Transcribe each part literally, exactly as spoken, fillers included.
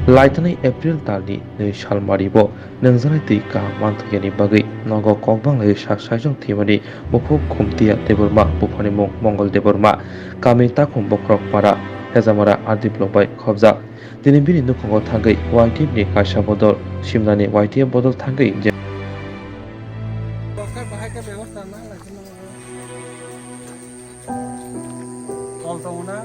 Laithani April talni nwi salmari bo nwngjaknai twi kaham manthokya ni bagwi nogo kokbang lai sak saijwng thwimani buphuk Khumtiya Debbarma, buphani mung Mongol Debbarma, kami Takhum Bokhorok Para, Hejamara R D block bai khobjak. Tini bini nukhango thangwi Y T F ni kaisa bodol, simnani Y T F bodol thangwi je Tol tongo na?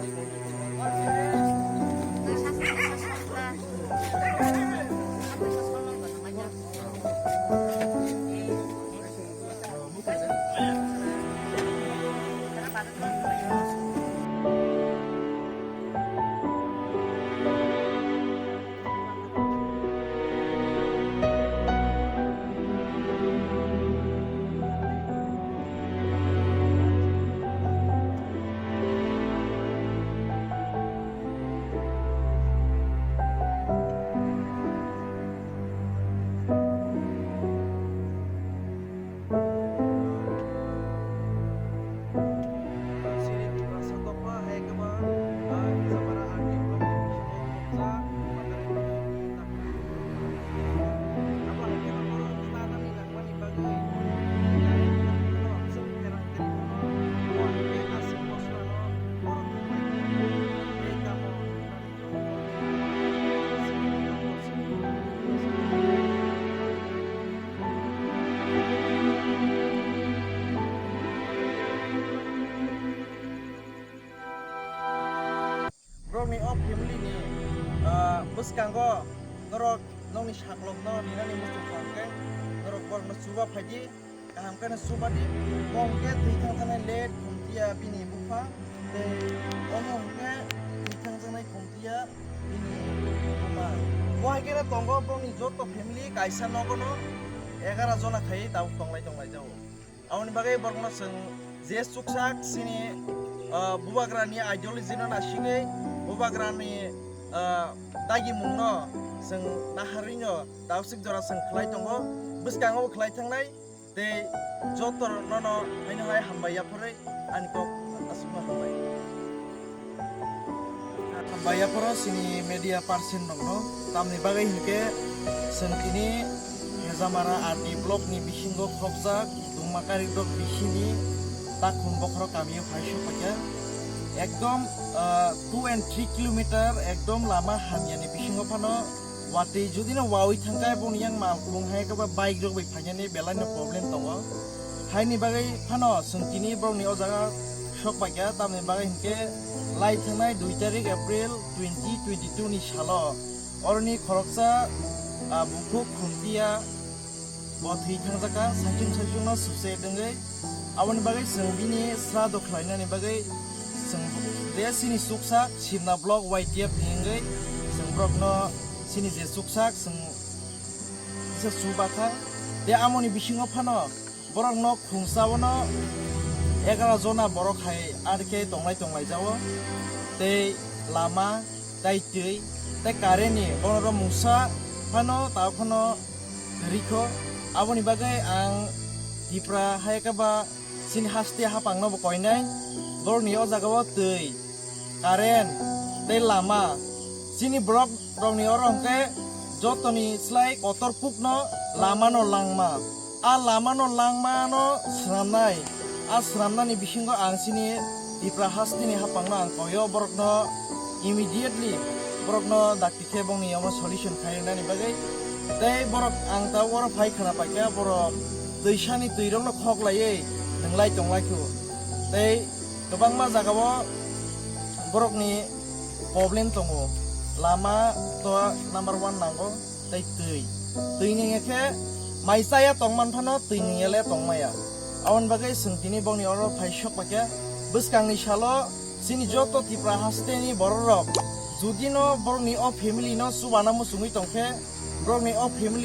Borokni o family ni, ah, bwskango norok nokni saklokno ninani muchung kha hwnkhe norok borokno chuba phaidi, kaham khe no chuba di, kok hwnkhe thwi thangjaknai late Khumtiya bini bupha, tei omo hwnkhe thwi thangjaknai Khumtiya bini bupha. Bo hai khe no tongo borokni joto family kaisa nogo no egaroh jona khai tabuk tonglai tonglai jago. Aboni bagwi borokno chwng je chuksak chini, ah, bubagrani ideology no nasigwi bubagrani, ah, dagimungno chwng naharwino tausik jora chwng khlai tongo, bwskango bo khlai thangnai tei joto nono haino hai hambai yapharwi ani kok aswkno hambai. Hambai yapharo chini media person rokno, tamni bagwi hinkhe chwng tini Hejamara R D block ni bisingo khopjak Dungma Kairikdok bisini Takhum Bokhorok kamio phai sokphaikha. Ekdom, ah, two and three kilometer ekdom lama hamyani bisingo phano watwi judino wawi thangkha, boni yang malkhung hai khe ba bike rok bai phainani belai no problem tongo. Haini bagwi phano chwng tini borokni o jaga sok paikha, tamni bagwi hinkhe lai thangnai dui tarik April twenty twenty-two ni salo oroni khoroksa, ah, bukhuk Khumtiya bo thwi thangjakha, saichung saichungno suicide wngwi. Aboni bagwi chwng bini sraddho khlainani bagwi chwng je chini chuksak Simna block Y T F ni wngwi chwng borokno chini je chuksak chwng kisa chuba kha. Tei amoni bisingo phano borok nok khungsa o no egaroh jona borok hai ar khe tonglai tonglai jao. Tei lama, tei twi, tei current ni bono rok mungsa phano ta phano rikho. Aboni bagwi ang Tipra hai khe ba chini haste hapang no bo koinai. Borokni o jaga o twi, current, tei lama. Chini borok rokni oro hwnkhe jotoni slai kotor kukno lama no langma. A lama no langma no swnamnai. A swnamnani bisingo ang chini Tipra hasteni hapang no ang koyo, borokno immediately borokno dakti khe bongni omo solution khai rwnani bagwi. Tei borok ang ta oro phai khwna paikha, borok twisani twi rokno khok laiwi nwnglai tonglaikhu. Tei kwbangma jagao borokni problem tongo, lama to number one nango, tei twi, twi nungya khe mai chaya tongman phano twi nungya le tongmaya. Aboni bagwi chwng tini bongni oro phai sok paikha. Bwskangni salo chini joto Tipra hasteni borok rok judino borokni o family no chubana muchungwi tongkhe, borokni o family